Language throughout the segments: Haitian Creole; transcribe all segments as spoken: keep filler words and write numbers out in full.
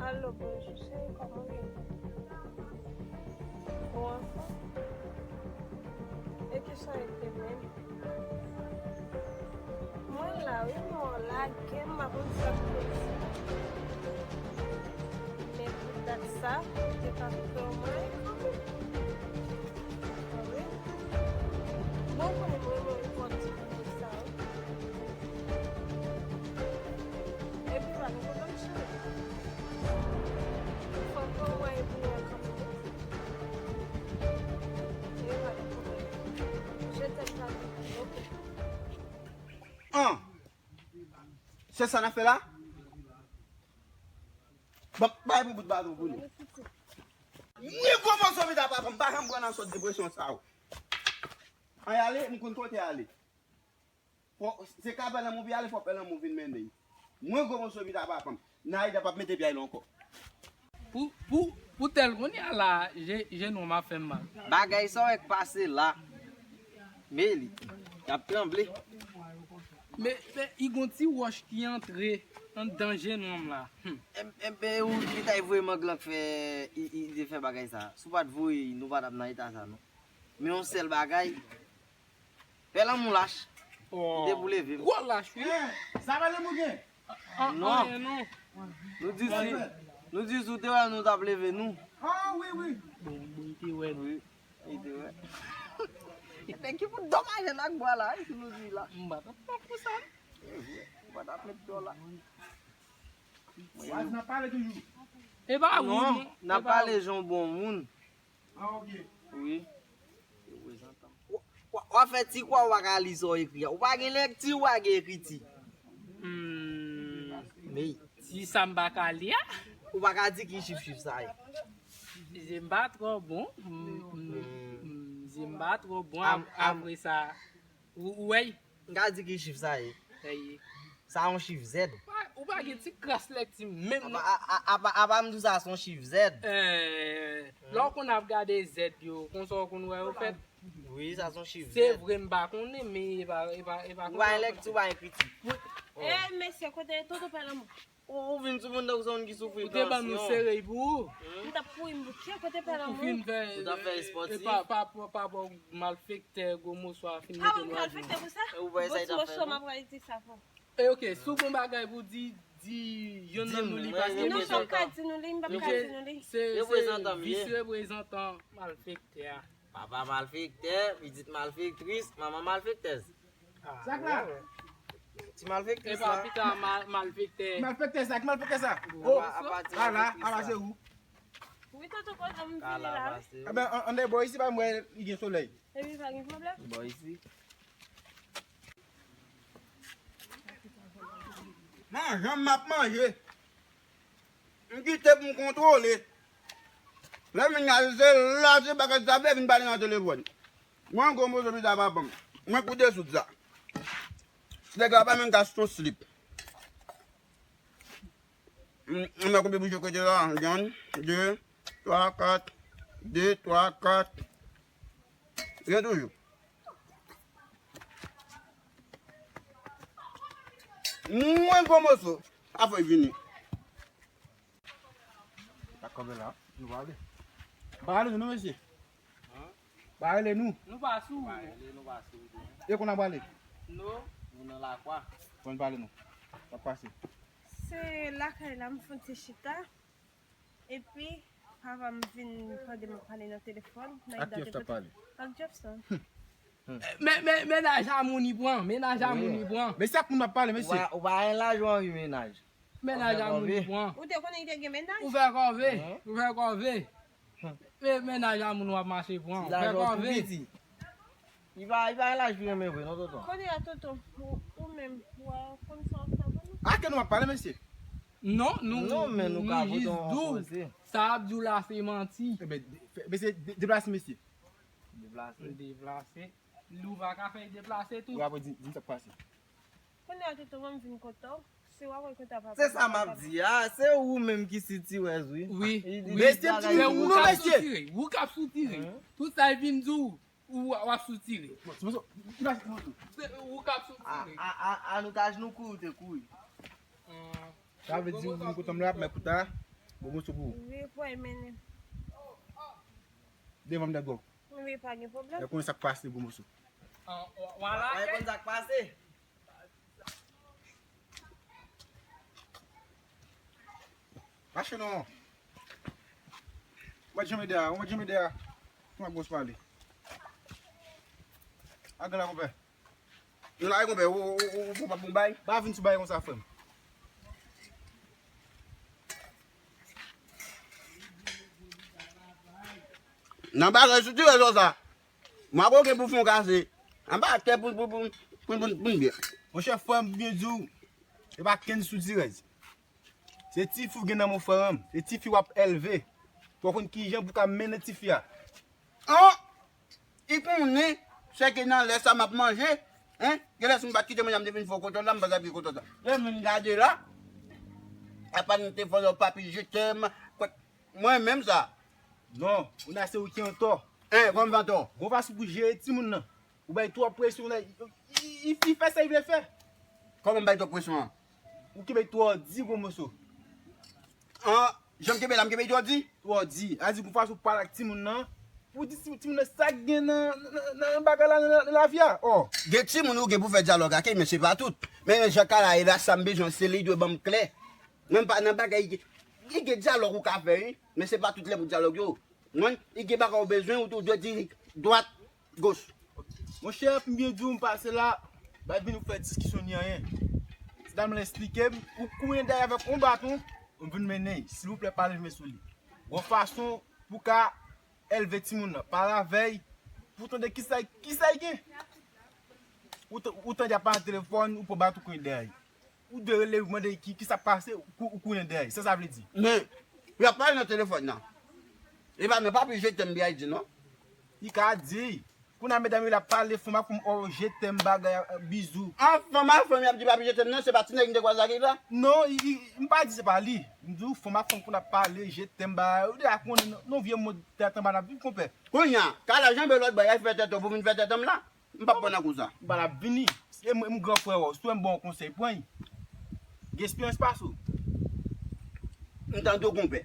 Alo, bonjou, cheri, kòman w ye? Ou anfòm? E kisa w te menm? Mwen la, wi, mwen lage m, m pa konn sa k poze. Men pou dat sa, ou te ka fè w mwen kanmenm. Wi. Bon, konnen mwen, mwen, mwen, mwen, mwen, sa, wi. Epi, pa gen pwoblèm, cheri. Fò ke w wè epi w wè kanmenm. E pa gen pwoblèm. Je t'aime, papi. Ok. An! Se sa n ap fè la? Bon, bay pou bout baton pou nou. Mwen kòmanse anvi ta pa fè m, pa janm pran nan sòt depresyon sa yo. An y ale, m konn kote y ale. Fò, se ka pè lanmou pi ale, fò pè lanmou vin mennen. Mwen gwo moso pita pa fanm. Naida p ap mete pye a l ankò. Pou, pou, pou tèl kounye a la, je, jenou m ap fè m mal. Bagay sa w wè k pase la. Men li, y ap tranble. Men, men, i gon ti wòch ki antre anndan jenou m la. Hmm. Enben, ou ki ta voye mang lan k fè, i, i te fè bagay sa. Si w pa t voye, nou pa t ap nan eta sa, non. Men yon sèl bagay, pè lanmou lach. Li te pou leve m. Gwo lach, wi. Eh, sa pè lanmou gen? Non. Anyen, non. Nou di si, nou di si w te wè nou t ap leve nou. Ah, wi, wi. Bon, bon, li te wè nou. Wi, li te wè. Nèg ki pou domaje n ak bwa la, wi, si nou di lach. M pa t ap pran pou sa. E vre, m pa t ap met dòla. Waz, n ap pale toujou. E pa ou, non, non. N ap pale jan w bon moun. Ah, ok. Wi. Reprezantan. W, w, w ap fè ti kwa w pa ka li sa w ekri a. Ou pa gen lekti, ou pa gen ekriti. Hmm. Men. Ti sa m pa ka li a? Ou pa ka di ki chif chif sa ye. Je m pa twò bon. Hmm, hmm, hmm, je m pa twò bon. Ap-, apre sa, ou, ou wè. M ka di ki chif sa ye. Sa ye. Sa yon chif Z. Ou pa, ou pa gen ti kras lekti menm non. Apa, a, a, apa, apa m di w sa se yon chif Z. Eh, lè w konn ap gade Z yo, konsa w konn wè yo fèt. Wi, sa se yon chif Z. Se vre, m pa konnen, men e pa, e pa, e pa konsa. Ou pa gen lekti, ou pa gen ekriti. Eh, mesye, kote tonton pè lanmou? Ou, ou vin sou moun tankou se yon moun ki soufri tansyon. Ou te ban nou sere pou ou. Hmm? M t ap kouri m bouke kote pè lanmou. Ou fin fè, ou t ap fè espòtif. E pa, pa, pa, pa, pa, malfektè, gwo moso a fin mete nou a jenou. Ah, wi, malfektè pou sa? E ou wè sa y t ap fè nou? M ap pral di sa pou. E ok, si w gon bagay pou di, di yonn nan nou li, paske non, m p ap ka di nou li, m p ap ka di nou li. Se, se vis reprezantan malfektè a. Papa malfektè, pitit malfektris, manman malfektèz. Sa k la? Ti malfektris la. Epa pita mal-, malfektè. Malfektè sa, ki malfektè sa? Oh, a la, a la se ou. Wi, tonton, kote m vini la? Eben, an, anndan bò isi, pa m wè li gen solèy. Epi pa gen pwoblèm. Bò isi. Manje m ap manje. M kite pou m kontwole. Lè m vin gade se la se bagay sa fè vin pale nan telefòn. Mwen gwo moso pita pa ban m. Mwen kou desoud sa. Nèg la pa menm ka achte yon slip. M, m wè konbyen bouche kote la. Yonn, de, twa, kat. De, twa, kat. Gen toujou. Mwen gwo moso. Afè vini. Sa kanpe la, nou pa ale. Pa ale nou non, mesye. Pa ale nou. Nou pa sou. Pa ale, nou pa sou. E konn ap ale? Non. Nou nan lakwa. Konn pale nou. Pa pase. Se lakay la m fon ti chita. Epi, papa m vin tande m ap pale nan telefòn. Ak ki Jeff t ap pale? Ak Jefferson. Men, men, mennaj a moun li pran, mennaj a moun li pran. Men sa k moun ap pale, mesye. Ou pa, ou pa gen laj ou anvi mennaj. Mennaj a moun li pran. Ou te konnen li te gen mennaj? Ou fè kòve, ou fè kòve. Men, mennaj a moun w ap mache pran, ou fè kòve. Li pa, li pa gen laj pou renmen vre, non, tonton. Kounye a, tonton, ou, ou menm, w a konn sa w ap fè pou nou? A ke nou ap pale, mesye? Non, nou, non, men nou ka vote yon konseye. Sa ap di w la se manti. Eben, de-, fè, mesye, de-, deplase, mesye. Deplase. Deplase. Li ou pa ka fè l deplase tou. Ou apre di, di m sa k pase. Kounye a, tonton, mwen m vin kote w. Se w apre kote a papa. Se sa m ap di a, se ou menm ki sitirèz, wi. Wi, wi. Mesye, m di nou, mesye. Ou k ap soutire. Tout sa l vin di w, ou w ap soutire. Se ou k ap soutire. A, a, a, a nou t ajenou kouri, ou te kouri. Sa vle di ou vin kote m la, men kouta. Gwo moso pou ou. Wi, pou al mennen. Devan m dègò. Wi, pa gen pwoblèm. Lè konnen sa k pase, gwo moso. Wala. Wè konn sa k pase. Mache non. Ou mèt janbe dèyè a, ou mèt janbe dèyè a. Kòman gwo moso pale? Agan la, konpè. Nou la, konpè, ou, ou, ou, ou pa bon bay? Pa vin sou bay konsa, frè m. Nan bagay sou ti rezo sa. Mwen ap gen pou fon kase. Anba tè pou, pou, pou, pou, pou, pou byen. Monchè, frè m, byen di w, e pa kenn sou ti rèz. Se tifi w gen nan men w, frè m. Se tifi w ap elve. Fò w konn kijan pou w ka mennen tifi a. An! I konnen, sèke nan lè sa m ap manje, en, genlè si m pa t kite manje a m te vin fè w kontòt la, m pa t ap gen kontòt la. Lè m vin gade la, apa n te fè yon papi je t'aime, kwèk, mwen menm sa. Non, ou nan se ou ki antò. En, kòman m antò? Gon fason pou jere timoun nan. Ou bay twòp presyon la, i, i, i fè sa i vle fè. Kòman m bay twòp presyon an? Ou kenbe twò di gwo moso. An, jan m kenbe la, m kenbe twò di? Twò di. A di gon fason pale ak timoun nan. Pou di timoun nan sa k gen nan, nan, nan bagay la, nan, nan lavi a. Ò. Gen timoun ou gen pou fè dyalòg ak li, men se pa tout. Men jan ka la ye la, sa m bezwen, se li dwe ban m klè. Mwen pa nan bagay, li gen dyalòg ou ka fè, wi. Men se pa tout lè pou dyalòg yo. Mwen, li gen bagay ou bezwen, ou, ou dwe di dwat, goch. Monchè, pou m byen di w, m pase la, m pa t vin pou fè diskisyon ni anyen. Ti dam lan esplike m, ou kouyen dèyè avèk yon baton, m vin mennen l. Silvouplè, pa leve men sou li. Gon fason pou ka elve timoun nan. Pale avè l, pou tande kisa, kisa l gen. Ou t-, ou tande ap pale nan telefòn, ou pran baton kouyen dèyè l. Ou dwe rele l mande ki, kisa k pase, ou, ou kouyen dèyè l. Sa sa vle di? Men, y ap pale nan telefòn nan. E pa nan papi je t'aime B I D non. Li ka di. Kounye a medam yo la pale fanm ak fanm, oh, je t'aime, bagay, bizou. An fanm ak fanm y ap di papi je t'aime nan, se pa ti nèg m te kwaze ak li la? Non, i, i, m pa di se pa li. M di w fanm ak fanm konn ap pale je t'aime, bagay, ou deja konnen non, non vye mo tèt anba n ap viv, konpè. Kounye a, kala janbe lòt bò, y al fè tèt ou pou vin fè tèt anm la. M p ap pran nan kou sa. M pa l ap vini. E mwen, m gran frè w, si w wè m ba w konsèy, pran l. Gen esperyans pase w. M tande w, konpè.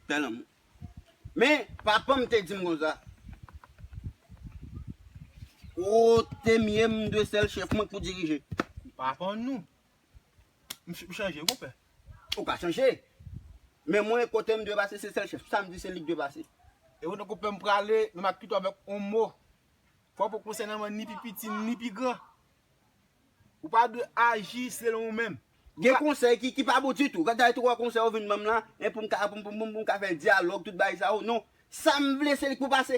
Pè lanmou. Men, papa m te di m konsa. Kote m ye, m dwe sèl chèf mwen k pou dirije. Papa nou. M ch-, m chanje, konpè. Ou ka chanje. Men mwen, kote m dwe pase, se sèl chèf. Sa m di, se li k dwe pase. E ou nan konpè m prale, men m ap kite w avèk yon mo. Fò w pran konsèy nan men ni pi piti, ni pi gran. Ou pa dwe aji selon ou menm. Gen konsèy ki, ki pa bon ditou. Gade twò konsèy ou vin ban m lan, e pou m ka, pou m, pou m, pou m, pou m ka fè dyalòg, tout bagay sa yo, non. Sa m vle, se li k pou pase.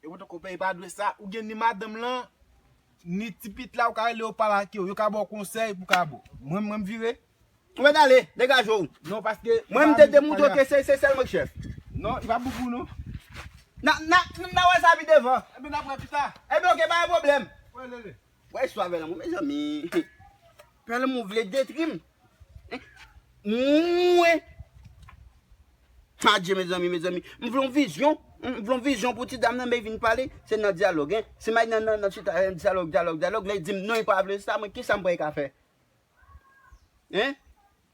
E poutan konpè, e pa dwe sa. Ou gen ni madanm lan, ni ti pitit la, ou ka rele yo pale ak yo. Yo ka ba w konsèy pou ka bon. Mwen, mwen m vire. Ou mèt ale, degaje w. Non, paske mwen m te demontre w ke se, se sèl mwen k chèf. Non, li pa bon pou nou. N a, n a, n a wè sa pi devan. Ebyen, n ap wè pita. Ebyen, oke, pa gen pwoblèm. Wè, lele. Wè istwa Pè Lanmou, mezanmi. Pè Lanmou vle detri m. Mwen. Adye, mezanmi, mezanmi. M vle yon vizyon. M vle yon vizyon pou ti dam nan, men vin pale. Se nan dyalòg, en. Se may nan, nan, nan chita, dyalòg, dyalòg, dyalòg. Lè l di m non, li pa vle sa, mwen, kisa m pral ka fè? Hein?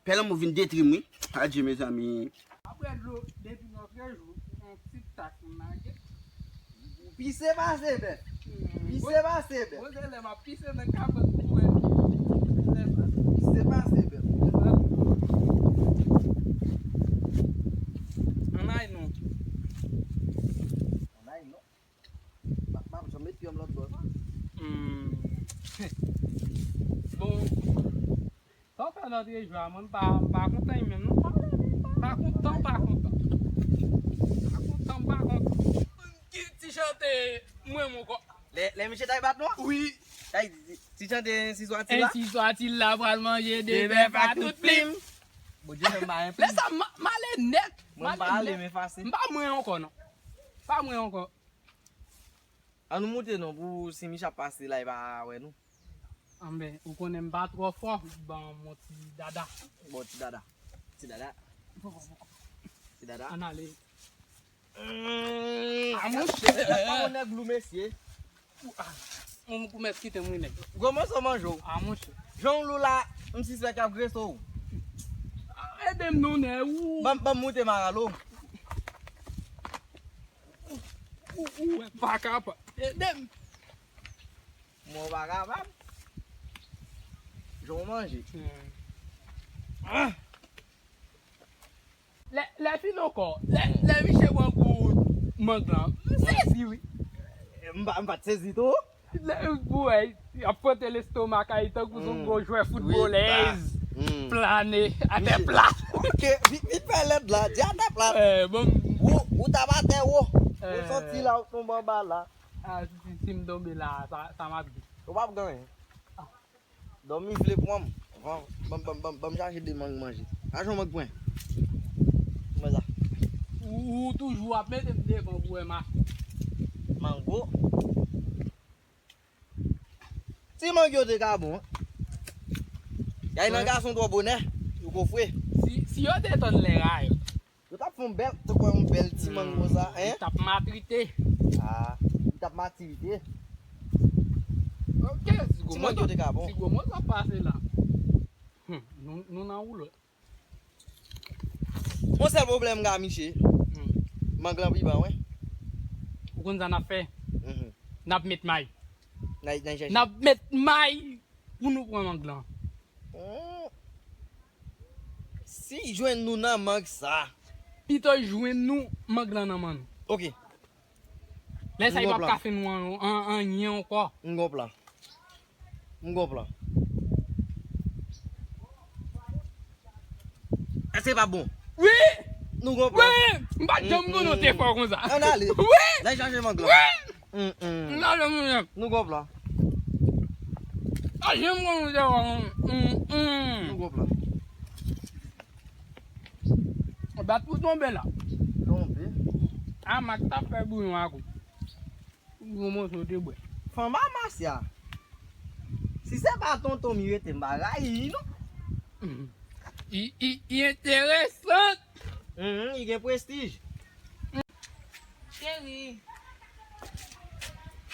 Pè Lanmou vin detri m, wi. Adye, mezanmi. Apre dlo, depi nòtrejou, yon ti tak m lage. Pise pase, bèf. Pise pase, bèf. Bon, se lè m ap pise nan kapòt pou mwen. Pise pase, bèf. Ann ay non. Ann ay non. M ap, m ap janm met pye m lòt bò. Hmm. Bon. Sa w fè lòt jou a, mwen m pa, m pa kontan li menm non. Pa kontan, m pa kontan. M pa kontan, m pa kontan. Ki ti chante mwen m ankò? Lè, lè misye t al bat nou an? Wi. Ti chante Ensi swa-t-il la? Ensi swa-t-il la pral manje de bèf a tout plim. Bondye fè m pa gen plim. Lè sa m, m ale nèt. Mwen m pa ale men efase. M pa mwen ankò non. Pa mwen ankò. An nou moute non pou si Micha pase la, li pa wè nou. Anben, ou konnen m pa twò fò, ban m yon ti dada. Bon, ti dada. Ti dada. Ti dada. Ann ale. Hum, a monchè. Lè pa yon nèg lou, mesye. Ou, ah, ou, ou mèt kite m wi, nèg. Gwo moso manje w. A monchè. Jan w lou la, m sispèk y ap grese w. Ede m non, nè, ou. Ban m, ban m moute maralo. Ou, ou, ou pa kapab. Ede m. Mwen pa kapab. Jan w manje. Hmm. Ah! Lè, lè fin ankò, lè, lè misye pran gou mang lan, m sezi, wi. M pa, m pa t sezi tou. Lè, w wè, y ap fwote lestomak a li tankou se yon gwo jwè foutbolèz, plane atè plat. Ok, vit, vit fè lèd la, di atè plat. Eh, bon. Ou, ou t ap atè wo. Ou santi la, ou tonbe anba la. Ah, si, si m tonbe la, sa, sa m ap di. Ou p ap gen anyen. Dòmi vle pran m. Ban, ban, ban, ban, ban m chache de mang manje. Ajan mang pwen. Mwen sa. Ou, ou toujou ap mete m devan pou wè mache. Mango. Ti mang yo te ka bon. Gay nan gason twò bonè. Yo ko fre. Si, si yo te tann lè a yo. Yo t ap fè yon bèl, tankou yon bèl ti mang konsa, en? Li t ap matirite. Ah, li t ap matirite. Ok, si gwo ti mang yo te ka bon. Si gwo mò sa pase la. Hmm, nou, nou nan woulot. Yon sèl pwoblèm m gen ak misye. Hmm. Mang lan pi bon, wi. Ou konn sa n ap fè? Mhm. N ap met may. N a, n a chèche. N ap met may pou nou pran mang lan. Hmm. Si jwenn nou nan mang sa. Pito jwenn nou mang lan nan men nou. Ok. Lè sa li p ap ka fè nou an, an, anyen ankò. M gon plan. M gon plan. Èske pa bon? Wi! Nou gon plan. Wi! M pa t janm konnen w te fò konsa. Ann ale. Wi! N a chache mang lan. Wi! Mm, mm. M pa t janm konnen. Nou gon plan. Pa janm konnen w te fò konsa. Mm, mm. Nou gon plan. Bat pou tonbe la. Tonbe. A mak t ap fè bouyon ak ou. Yon moso te bwè. Fanm a Masya. Si se pa tonton m rete m pa rayi li non. I, i, i enteresan. Mhm, i gen prestij. Cheri.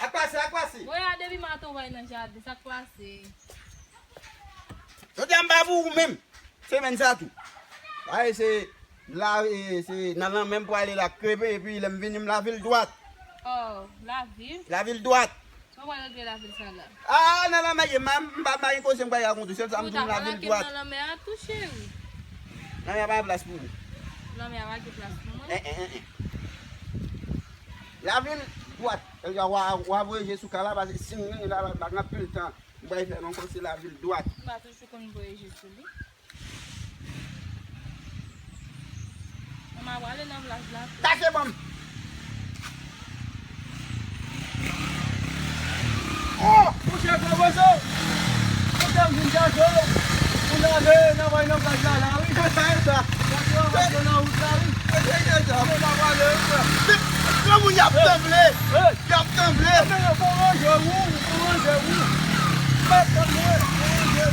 Ak pase, ak pase. Mwen a depi maten w bay nan jaden, sa k pase? Jodi a m pa pou ou menm. Semèn sa tou. Ay, se la, e, se nan lanmè m pwale la krepe, epi lè m vini m lave l dwat. Oh, lave? Lave l dwat. Mwen pral regle lave l sa la. Ah, nan lanmè ye, m pa, m pa gen koze m pral rakonte, sèl sa m di w lave l dwat. Nan lanmè a tou, cheri. Lanmè a pa gen plas pou ou. Lanmè a pa gen plas pou mwen. Eh, eh, eh, eh. Lave l dwat. Wa, wa, wa voye je sou kay la, paske si m vini la, la, la, gen anpil tan. M pral fè l ankò, se lave l dwat. M pa toujou konn voye je sou li. Mwen m ap prale nan plas la tou. Tache ban m! Oh! Mouche Kobozo! Mouche m vin chache w pou n ale nan voye nan plas la, la, wi. Sa e sa? Sa e sa? Nan wout la, wi. Mouche m ap prale, wi, frè. Granmoun y ap tranble! Hey! Y ap tranble. Anben, yo pou ranje ou, pou ranje ou. Mèt tann mwen, pou ranje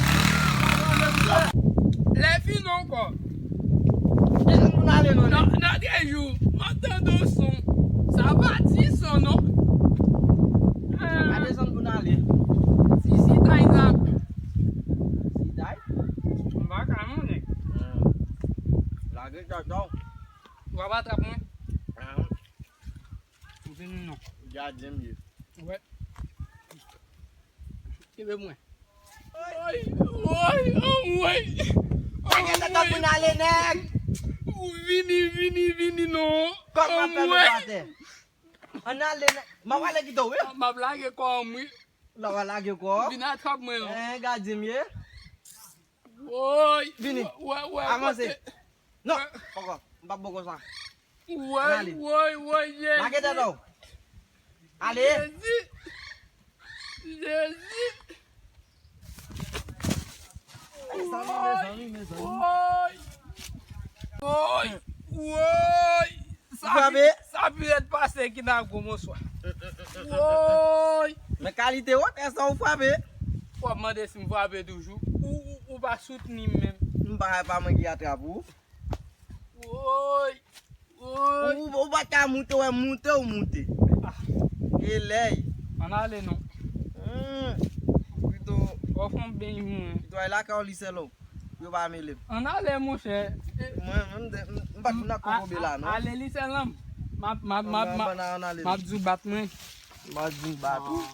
ou. Lè fini ankò. Desann pou n ale non. Nan, nan de jou, mwen tande yon son. Sa pa ti son non. Ah. Pa desann pou n ale. Ti, ti tay sa. Ti tay? M pa ka non, nèg. Hmm. Lage tata w. W ap atrap mwen. Ah. Vini non. Gadyen m ye. Wè. Kenbe mwen. Woy, woy, woy. Anyen nan tankou n ale nèg. Ou vini, vini, vini non. Kòm m ap fè nou atè. Ann ale nèg. M ap ale kite w wi. M ap lage kò m wi. L ap lage kò. Vin atrap mwen non. Eh, gadyen m ye. Woy. Vini. Wè, wè, avanse. Non, poko. M p ap bon konsa. Woy, woy, woy, Jezi. Lage tèt ou. Ale. Jezi. Jezi. Mezanmi, mezanmi, mezanmi. Woy. Woy. Woy. Sa pi, sa pi rèd pase ki nan gwo monswa. Woy. Men kalite wotè sa ou frape. W ap mande si m frape toujou. Ou, ou, ou pa soutni m menm. M pa, pa mwen ki atrap ou. Woy. Woy. Ou, ou pa ka moute, wè moute ou moute. Ah. E lèy. Ann ale non. Hmm. Pito. Fò fè yon beny mwen. Pito ay lakay ou li sèl ou. Yo pa mele m. Ann ale, monchè. Mwen menm, m, m pa t vin ak kokobe la, non. Ale li sèlman. M ap, m ap, m ap, m ap, m ap di w bat mwen. M ap di w bat ou.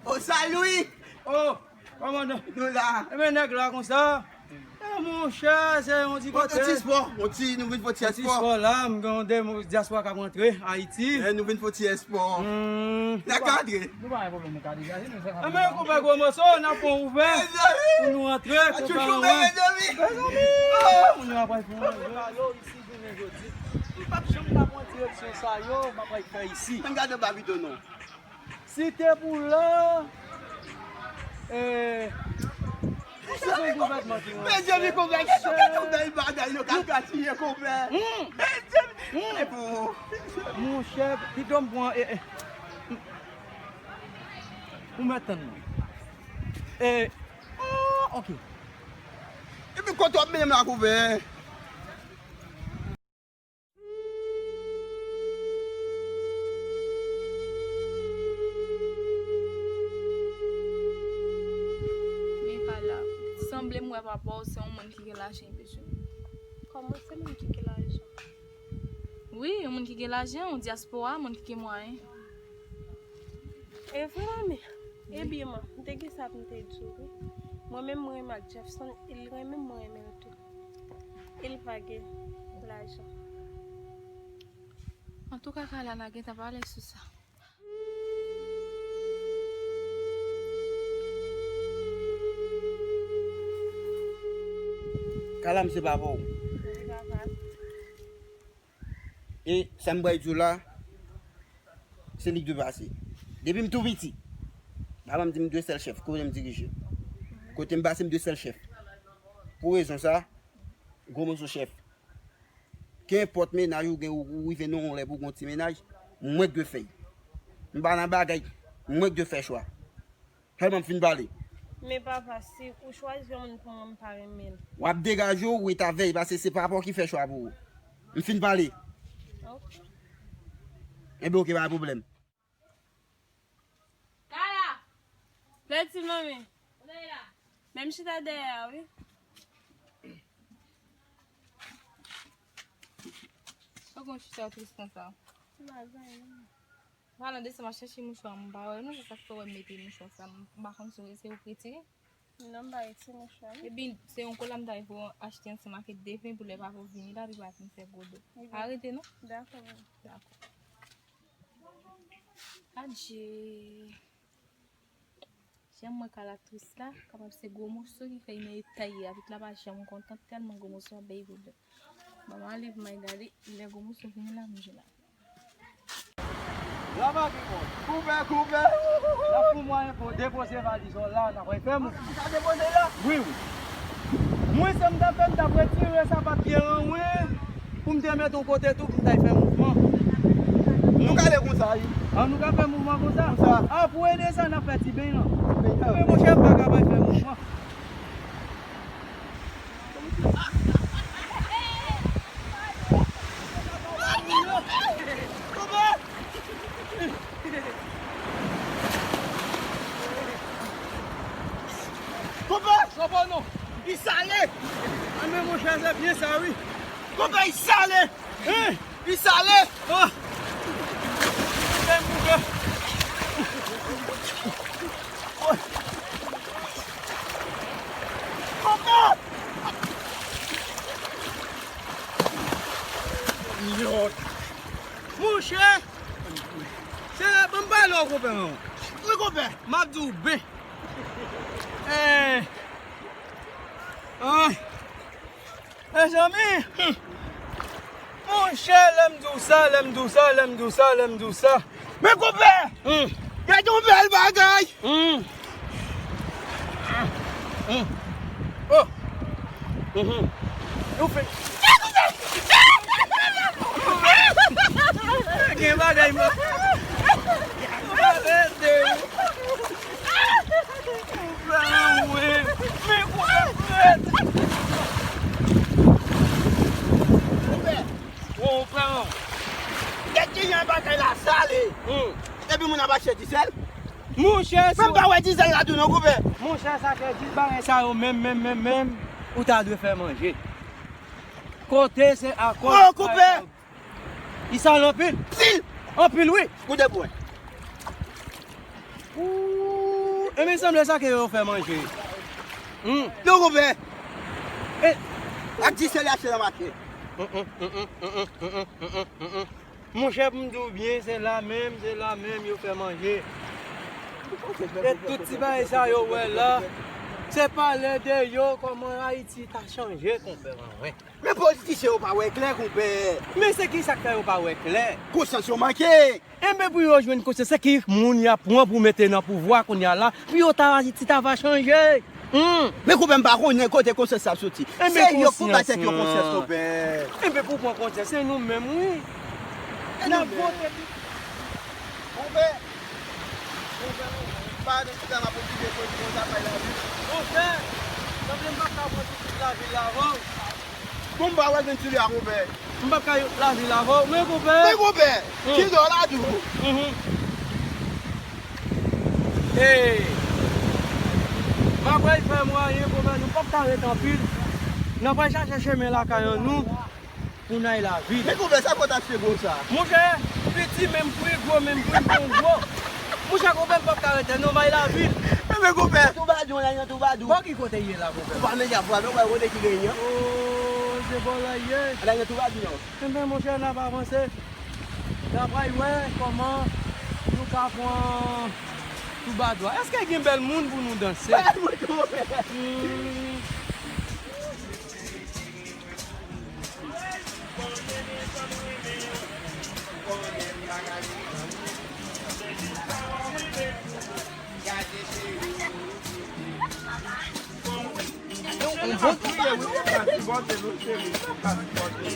Ô, Saint-Louis! Ô, kòmandan. Nou la. Enben, nèg la konsa. E, monchè, se yon ti kote. Yon ti spò. Yon ti, nou vin fè yon ti spò. Yon ti spò la, m gen yon de dyaspora k ap rantre Ayiti. E, nou vin fè yon ti spò. Hmm. N a kadre. Nou pa gen pwoblèm, nou ka degaje, nou fè sa. Enben, konpè, gwo moso, n ap pran ouvè. Pou nou rantre, konpè, mezanmi. Mezanmi. Moun yo ap pran ouvè. Isi jounen jodi. M p ap janm ka pran direksyon sa yo, m ap fè isi. Ann gade anba pito non. Si te pou la, eh, se yon gouvènman ki ranse. Mezanmi, konpè, gade, gade yon bèl bagay, nou ka gaspiye, konpè. Mezanmi, e pou ou. Monchè, pito m pran, eh, eh. Ou mèt tann mwen. Eh, ah, ok. Epi kote w ap mennen m la, konpè? Men Kala, sanble m wè papa w se yon moun ki gen lajan, epi sou. Kòman se moun ki gen lajan? Wi, yon moun ki gen lajan, yon dyaspora, moun ki gen mwayen. E vre, manmi? Ebyen, man, m te gen sa pou m te di w, wi. Mwen menm, mwen renmen ak Jefferson, e l renmen m, mwen renmen l tou. E l pa gen lajan. Antouka, Kala, n a gentan pale sou sa. Kala, m se papa w. Wi, papa. E sa m pral di w la, se li k dwe pase. Depi m tou piti, papa m di m dwe sèl chèf, kote m dirije. Kote m pase, m dwe sèl chèf. Pou rezon sa, gwo moso chèf. Kenpòt mennaj ou gen, ou, ou rive nan yon lè pou w gen yon ti mennaj, mwen k dwe fè l. M pa nan bagay, mwen k dwe fè chwa. Sèlman m fin pale. Men papa, si ou chwazi yon moun pou mwen, m pa renmen l. W ap degaje w, ou ret avè l, paske se papa w ki fè chwa pou ou. M fin pale. Ok. Enben, ok, pa gen pwoblèm. Kala! Lè di manmi. Men m chita dèyè a, wi. Ou konn chita tris konsa. M pa zanmi. Palan de sa, m ap chèche mouchwa, m pa wè non, se sa k fè w wè m mete mouchwa sa, m pa konn si se ou k retire. Non, m pa retire mouchwa, non. Epi, se yon kola m ta fè w achte ansanm ak de pen pou lè papa w vini la, li pa vin fè gwo do. Ebyen, arete, non? Dakò, manmi. Dakò. Adje. Janm wè Kala tris la, kapab se gwo moso ki fè li mete tay avèk la, pa janm kontan, tèlman gwo moso ap bay pwoblèm. Bon, m ale pou m al gade, lè gwo moso vini la, m jwenn la. Koupè, koupè. N ap fè mwayen pou depoze valiz ou la, n ap al fè mouvman. Ou ka depoze la? Wi, wi. Mwen, sa m t ap fè, m t ap retire sapat pye an, wi. Pou m te met yon kote tou pou m t al fè mouvman. Nou ka ale konsa, wi. An nou ka fè mouvman konsa? Konsa. A, pou ede sa, n ap fè ti beny lan. Ti beny lan. Men monchè, m pa ka pa fè mouvman. Konpè! Konpè, non! Li sale! A men monchè, se byen sa, wi! Konpè, li sale! Hein? Li sale! Oh! Konpè! Monchè! Se, ban m pale w, konpè, non. Wi, konpè. M ap di w byen. Eh. Ah. Mezanmi. Monchè, lè m di w sa, lè m di w sa, lè m di w sa, lè m di w sa. Men konpè! Hmm. Gade yon bèl bagay! Hmm. Hmm. Oh. Mhm. Nou fè. Gen bagay, man. Arete. Wi, men konpè frèt. Konpè. Konpè. Gad kijan bagay la sale. Hmm. Epi moun ap achte disèl. Monchè, si... Menm pa wè disèl la tou non, konpè. Monchè, sa fè dis bagay sa yo menm, menm, menm, menm, ou ta dwe fè manje. Kote se akò... Oh, konpè. Li sal anpil. Pil. Anpil, wi. Koute pou wè. Ooh, e men sanble sa ke yo fè manje. Hmm. Non, konpè. E ak disèl y achte nan mache. Monchè, pou m di w byen, se la menm, se la menm yo fè manje. E tout ti bagay sa yo wè la, se pale de yo, kòman Ayiti ta chanje, konpè, mwen. Men politisyen yo pa wè klè, konpè. Men se ki sa k fè yo pa wè klè? Konsyans yo manke. Enben, pou yo jwenn konsyans, se ki moun y ap pran pou mete nan pouvwa kounye a la, pou yo ta, Ayiti ta va chanje. Hmm. Men konpè, m pa konnen kote konsyans sa ap soti. Enben, se yo k pou bay tèt yo konsyans, konpè. Enben, pou pran konsyans, se nou menm, wi. N ap vote. Konpè. Konpè, pa nan ti tan m ap okipe pou m konn sa fè lavi. Monchè, sanble m p ap ka pran tout, tout lavil la avè w. Bon, m pa wè grenn soulye a, konpè. M p ap ka lavi la avè w, men konpè. Men konpè, hmm, ki dò la tou? Mhm. Hey! M ap pral fè mwayen, konpè, nou p ap ka ret anpil. N ap pral chache chemen lakay an nou pou n al lavil. Men konpè, sa fò t achte gwo sa. Monchè, piti menm pri, gwo menm pri, bon gwo. Monchè, konpè, m p ap ka rete non, bay lavil. Enben, konpè, Toubadou, la nan Toubadou. Bò ki kote l ye la, konpè? Ou pa menm ap pral, ou pa kote ki genyen. Oh, se bò la ye. Ala nan Toubadou, non. Enben, monchè, n ap avanse. N ap al wè kòman nou ka pran Toubadou a. Èske gen bèl moun pou nou danse? Bèl moun, konpè. Hmm. Cheri, m ap kriye, wi, m ap sipote nou, cheri, m ap sipote.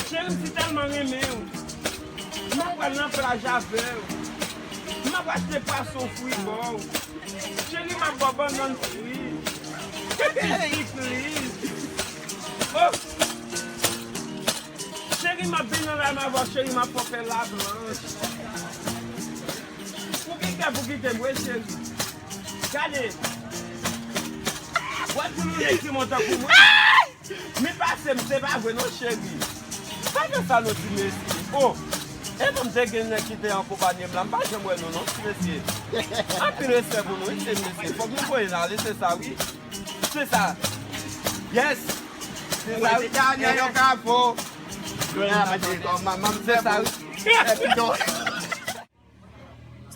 Cheri, m si tèlman renmen w. M ap pral nan plaj avè w. M ap achte pwason fri ba w. Cheri, m ap ba w bannann fri. Epi sikliz. Oh! Cheri, m ap vin nan lame avè w, cheri, m ap fè w fè lablanch. Ou gen kè pou kite m, wi, cheri. Gade. Wè, pou nou nèg ki montan pou mwen. Mi pase m, se pa vre non, cheri. Pa fè sa non, ti mesye. Oh! E bon, m te gen nèg ki te akonpanye m la, m pa janm wè nou non, ti mesye. Anpil respè pou nou, wi, ti mesye. Fòk nou voye n ale, se sa, wi. Se sa. Yes. Se sa, wi. Yo ka fò. Yo la manje kòm manman m, se sa, wi. Epi non.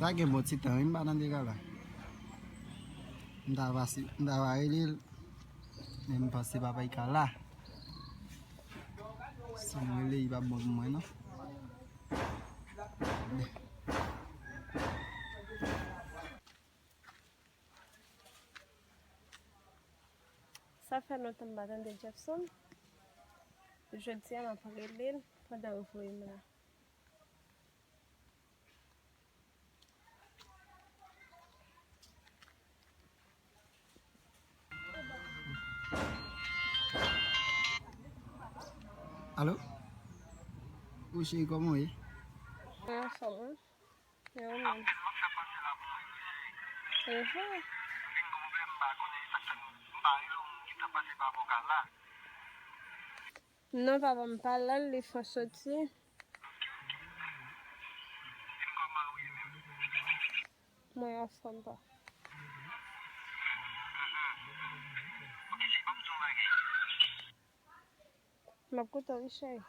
Sa gen bon ti tan, wi, m pa tande kala. M ta va si, m ta va rele l, men m panse papa Ika la. Si m rele, li p ap bon pou mwen, non. Sa fè lontan m pa tande Jefferson. Jodi a, m ap rele l pandan yo voye m la. Alo? Wi, cheri, kòman w ye? Mwen anfòm, wi. E ou menm? Ehe. Non, papa m pa la, li fè soti. Mwen anfòm, pa. M ap koute w, wi, cheri.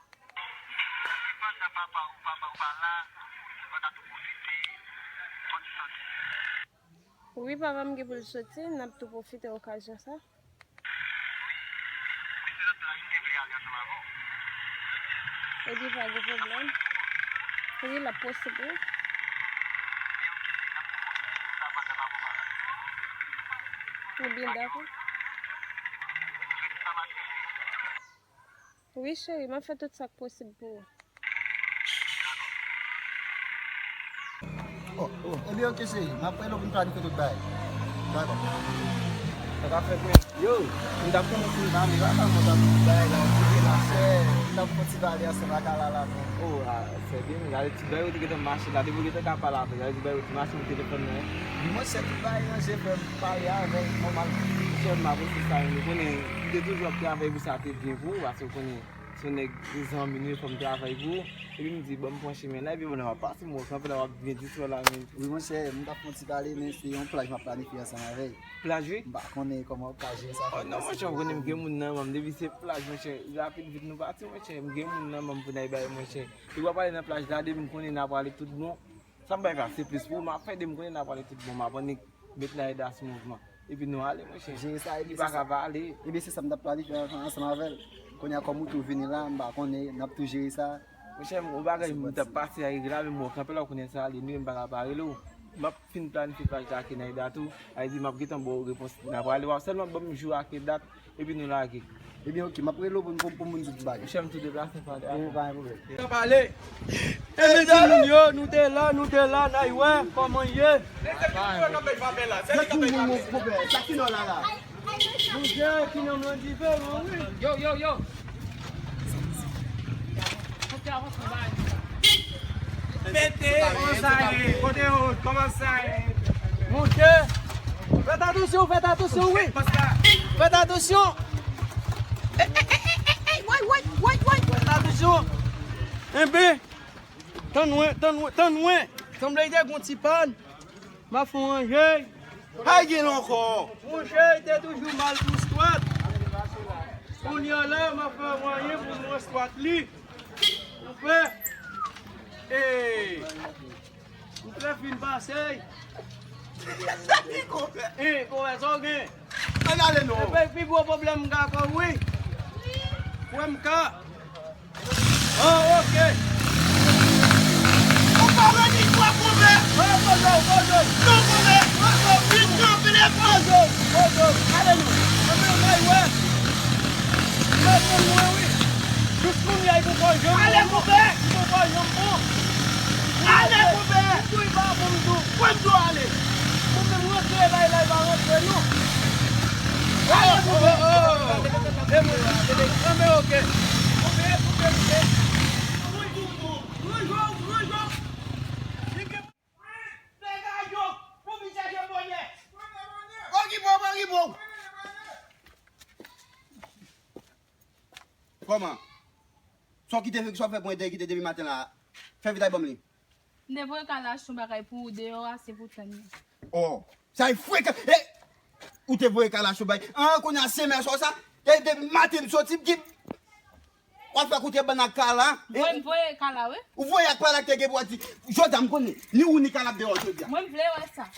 Wi, papa m gen pou l soti, n ap tou pwofite okazyon sa. Ebyen, pa gen pwoblèm. Wi, l ap posib, wi. Ebyen, dakò. Wi, cheri, m ap fè tout sa k posib pou ou. Oh, Ebyen, oke, cheri, m ap rele w pou n planifye tout bagay. Dakò. Sa ka fèt, men. Yo, m t ap konnen si m ta vle, pa sa mwen t ap bay la, yon ti relase. M t ap fè yon ti pale ansanm ak Alala, men. O, a, se byen, gade ti bagay ou te gentan mache la, depi ou gentan ka pale avè l, gade ti bagay ou te mache pou telefòn nan, wi. Wi, monchè, tout bagay ranje, frè m, pale avè l, nòmal. Monchè, m apresye sa, men ou konnen, m te toujou ap travay pou sa te byen pou ou, paske ou konnen, se yon nèg de zanmi nou, fò m travay pou ou. Epi m di, bon, m pran chemen la, epi bon, w ap pase m wè kanpe la, w ap byen di sou la, men. Wi, monchè, m t ap fè yon ti pale, men se yon plaj m ap planifye ansanm avè l. Plaj, wi? M pa konnen kòman w ka jere sa. Oh, non, monchè, w konnen m gen moun nan men m, depi se plaj, monchè, rapid vit nou pati, monchè, m gen moun nan men m pou n al bay, monchè. Epi w ap ale nan plaj la, depi m konnen n ap ale tout bon. Sa m bay la, se plis pou ou, m ap fè, depi m konnen n ap ale tout bon, m ap annik met Naïda sou mouvman. Epi nou ale, monchè. Jere sa, li epi pa se sa. Ka pa ale. Ebyen, se sa m t ap planifye an-, ansanm avè l. Kounye a, kòm ou tou vini la, m pa konnen, n ap tou jere sa. Monchè, m, yon bagay m t ap pase a regle la, men m wè w kanpe la, w konnen sa ale, nou, m pa ka pa rele w. M ap fin planifye plaj la ak Naïda tou. A di, m ap gentan ba w repons. N ap ale, w ap sèlman ban m jou ak dat, epi nou lage. Ebyen, oke, m ap rele w pou n, pou, pou moun di tout bagay. Monchè, m tou deplase, m pale avè w. Ebyen, pa gen pwoblèm. N ap ale. Ebyen, timoun yo, nou te la, nou te la, n a wè kòman ye. Sa ki nò la, la? Monchè, ki nò mwen diferan, wi. Yo, yo, yo. Monchè, avanse, bay. Mete. Kòman sa ye? Kote yo? Kòman sa ye? Monchè, fèt atansyon, fèt atansyon, wi. Fèt atansyon. Ey, ey, ey, ey, ey, woy, woy, woy, woy. Fèt atansyon. Enben, tann mwen, tann mwen, tann mwen. Sanble te gon ti pàn. M ap fè yon ranje. Ay, gen ankò. Monchè, te toujou mal pou stwat. Kounye a la, m ap fè mwayen pou mwen stwat li. Monchè. Ey. M trè fin pase. Ey, konpè, sa w gen? Ann ale non. Epi pi gwo pwoblèm m ka fè w, wi. Wè m ka. Oh, oke. Ou pa wè ni kwa konbè? Oh, poze w, poze w. Non, konbè. Poze w. Li kanpe lè poze w. Poze w. Ale non. Ann bay wè. Mwen konn mwen, wi. Jis kounye a, li poko janm bon. Ale, konbè. Li poko janm bon. Ale, konbè. Li tou, li pa bon, m tou. Mwen tou ale. Mwen menm rantre, bay la, li pa rantre, non. Ale, konbè. Oh, oh, oh. E mwen, e mwen, oke. Konbè, konbè, konbè. Okipe w, okipe w. Kòman? Sa w kite, sa w fè pou mwen te kite depi maten la? Fè vit al ban m li. M te voye Kala achte yon bagay pou ou deyò a, se pou tann li. Oh, sa e frekan. E, ou te voye Kala achte yon bagay. An, kounye a se mè sa w sa. E depi maten m soti, m ki W ap fè koute bann ak Kala, e? Mwen, m voye Kala, wi. Ou voye ak Kala ki te gen pou w di, jodi a m konnen, ni ou ni Kala ap deyò jodi a. Mwen, m vle wè sa.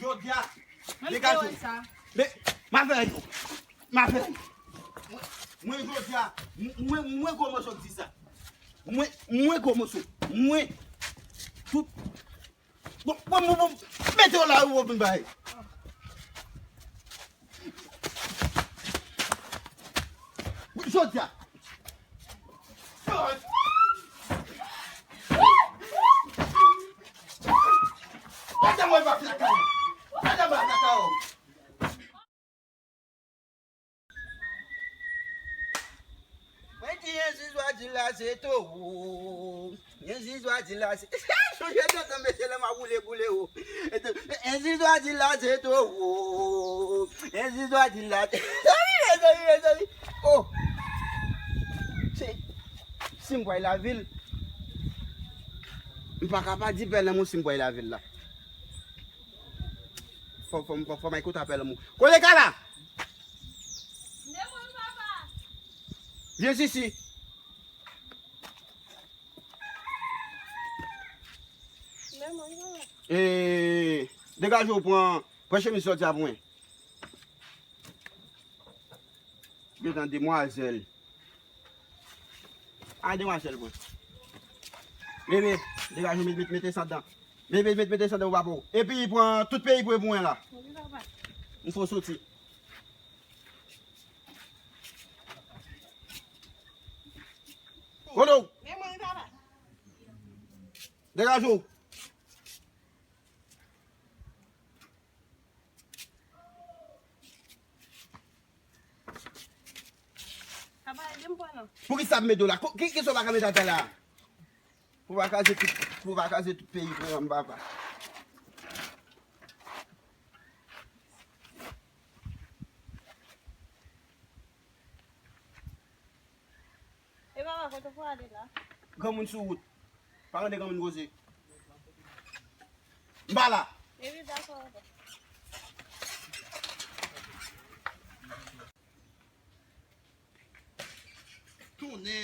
Jodi a, degaje w. Men, m a fè yo. M a fè yo. Mwen, mwen, jodi a, mwen, mwen gwo moso k di sa. Mwen, mwen gwo moso. Mwen, tout Bon, bon, bon, bon. Mete w la, ou vin bay. Jodi a. Mete mwen pa fè kay. Mete mwen pa fè kay. Mwen di en zizwa di la se towo. En zizwa di la se. Sonje tonton mesye la m ap woule boule o. En zizwa di la se towo. En zizwa di la se. Mezanmi, mezanmi, mezanmi. Oh. Se, si m pral lavil, m pa ka pa di pèlen mwen si m pral lavil la. Fò, fò, fò, fò m al koute apèl mwen. Kote Kala? Vyen sisi. E, degaje w, pran, pran chemiz sòti a pou mwen. Gentan demwazèl. A, demwazèl mwen. Bebe, degaje w, met, met, mete sa dan. Bebe, met, mete sa dan pou papa w. Epi pran tout peyi pre pou mwen la. M fò soti. Kote w? Degaje w. Kite m pran non. Pou ki sa ap mete w la? Ko- Ki, ki sa w pa ka mete atè la? Pou pa kraze tout, pou pa kraze tout peyi pran papa. E papa, kote w prale la? Granmoun sou wout. Pa tande granmoun koze. M pa la. Epi dakò papa. Tonnè.